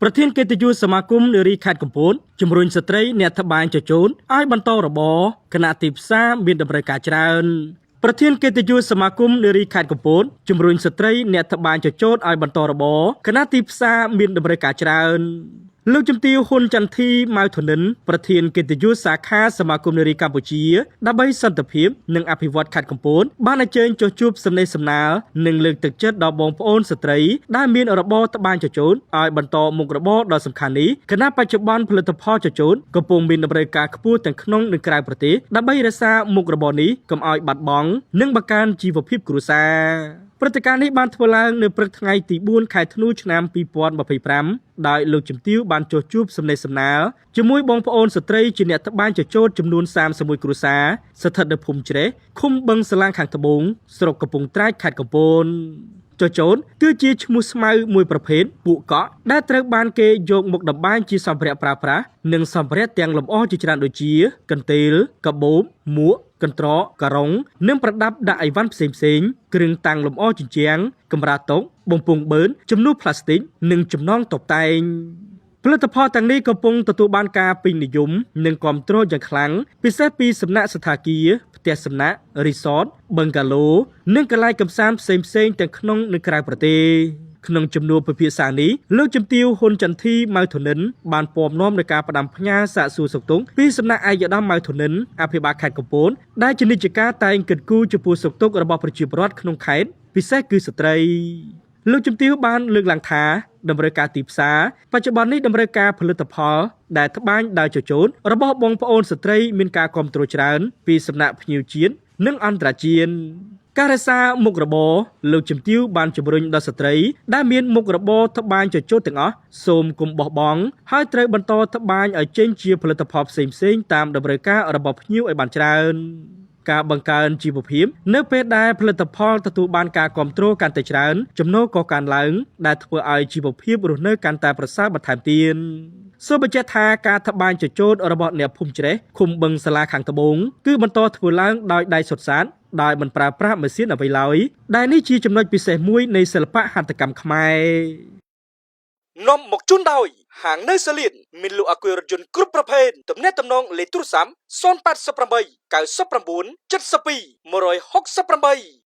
ប្រធានកិត្តិយសសមាគមនារីខេត្តកំពតជំរុញស្ត្រីអ្នកត្បាញចចូលឲ្យបន្តរបរខណៈទីផ្សារមានតម្រូវការច្រើនប្រធានកិត្តិយសសមាគមនារីខេត្តកំពតជំរុញស្ត្រីអ្នកត្បាញចចូលឲ្យបន្តរបរខណៈទីផ្សារមានតម្រូវការច្រើនលោកជំទាវហ៊ុនចន្ទធីម៉ៅធនិនប្រធានកិត្តិយសសាខាសមាគមនារីកម្ពុជាដើម្បីសន្តិភាពនិងអភិវឌ្ឍខេត្តកំពតបានអញ្ជើញចុះជួបសំណេះសំណាលនិងលើកទឹកចិត្តដល់បងប្អូនស្ត្រីដែលមានរបរត្បាញចចូលឲ្យបន្តមុខរបរដ៏សំខាន់នេះខណៈបច្ចុប្បន្នផលិតផលចចូលកំពុងមានតម្រូវការខ្ពស់ទាំងក្នុងនិងក្រៅប្រទេសដើម្បីរក្សាមុខរបរនេះកុំឲ្យបាត់បង់និងបង្កើនជីវភាពគ្រួសារព្រឹត្តិការណ៍នេះបានធ្វើឡើងនៅព្រឹកថ្ងៃទី4ខែធ្នូឆ្នាំ2025ដោយលោកជំទាវបានចុះជួបសំណេះសំណាលជាមួយបងប្អូនស្ត្រីជាអ្នកត្បាញចចូលចំនួន31គ្រួសារស្ថិតនៅភូមិច្រេះឃុំបឹងសាឡាងខាងត្បូងស្រុកកំពង់ត្រាចខេត្តកំពតចចោតគឺជាឈ្មោះស្មៅមួយប្រភេទពួកកក់ដែលត្រូវបានគេយកមកតម្បាញជាសម្ភារៈប្រើប្រាស់និងសម្ភារៈទាំងលម្អជាច្រើនដូចជា កន្ទេលកាបូបមួកកន្ត្រកការ៉ុងនិងប្រដាប់ដាក់អីវ៉ាន់ផ្សេងៗគ្រឿងតាំងលម្អជញ្ជាំងកម្រាលតុបំពង់បឺនជំនួសផ្លាស្ទិកនិងចំណងតុបតែងផលិតផលទាំងនេះកំពុងទទួលបានការពេញនិយមនិងគាំទ្រយ៉ាងខ្លាំងពិសេសពីសំណាក់ស្ថាគារផ្ទះសំណាក់រីសតបឹងកាឡូនិងកន្លែងកម្សាន្តផ្សេងៗទាំងក្នុងនិងក្រៅប្រទេសក្នុងជំនួបពិភាក្សានេះលោកជំទាវហ៊ុនចន្ទធីម៉ៅធនិនបានពំនាំនៃការផ្ដាំផ្ញើសាកសួរសុខទុក្ខពីសំណាក់ឯកឧត្តមម៉ៅធនិនអភិបាលខេត្តកំពតដែលជានិច្ចការតែងគិតគូរចំពោះសុខទុក្ខរបស់ប្រជាពលរដ្ឋក្នុងខេត្តពិសេសគឺស្ត្រីលោកជំទាវបានលើកឡើងថាតម្រូវការទីផ្សារបច្ចុប្បន្ននេះតម្រូវការផលិតផលដែលត្បាញដោយចចូលរបស់បងប្អូនស្ត្រីមានការគាំទ្រច្រើនពីសំណាក់ភ្ញៀវជាតិនិងអន្តរជាតិការរក្សាមុខរបរលោកជំទាវបានជំរុញដល់ស្ត្រីដែលមានមុខរបរត្បាញចចូលទាំងអស់សូមគុំបោះបង់ហើយត្រូវបន្តត្បាញឲ្យចេញជាផលិតផលផ្សេងៗតាមតម្រូវការរបស់ភ្ញៀវឲ្យបានច្រើនការបង្កើនជីវភាពនៅពេលដែលផលិតផលទទួលបានការគ្រប់គ្រងកាន់តែច្រើនចំណូលក៏កើនឡើងដែលធ្វើឲ្យជីវភាពរស់នៅកាន់តែប្រសើរបន្ថែមទៀតសូមបញ្ជាក់ថាការត្បាញចចូលរបស់អ្នកភូមិច្រេះឃុំបឹងសាលាខាងត្បូងគឺបន្តធ្វើឡើងដោយដៃសុទ្ធសាធដោយមិនប្រើប្រាស់ម៉ាស៊ីនអ្វីឡើយដែលនេះជាចំណុចពិសេសមួយនៃសិល្បៈហត្ថកម្មខ្មែរនាំមកជូនដោយហាងនៅសលៀនមានលក់អាគុយរថយន្តគ្រប់ប្រភេទទំនាក់ទំនងលេខទូរស័ព្ទ088 99 72 168។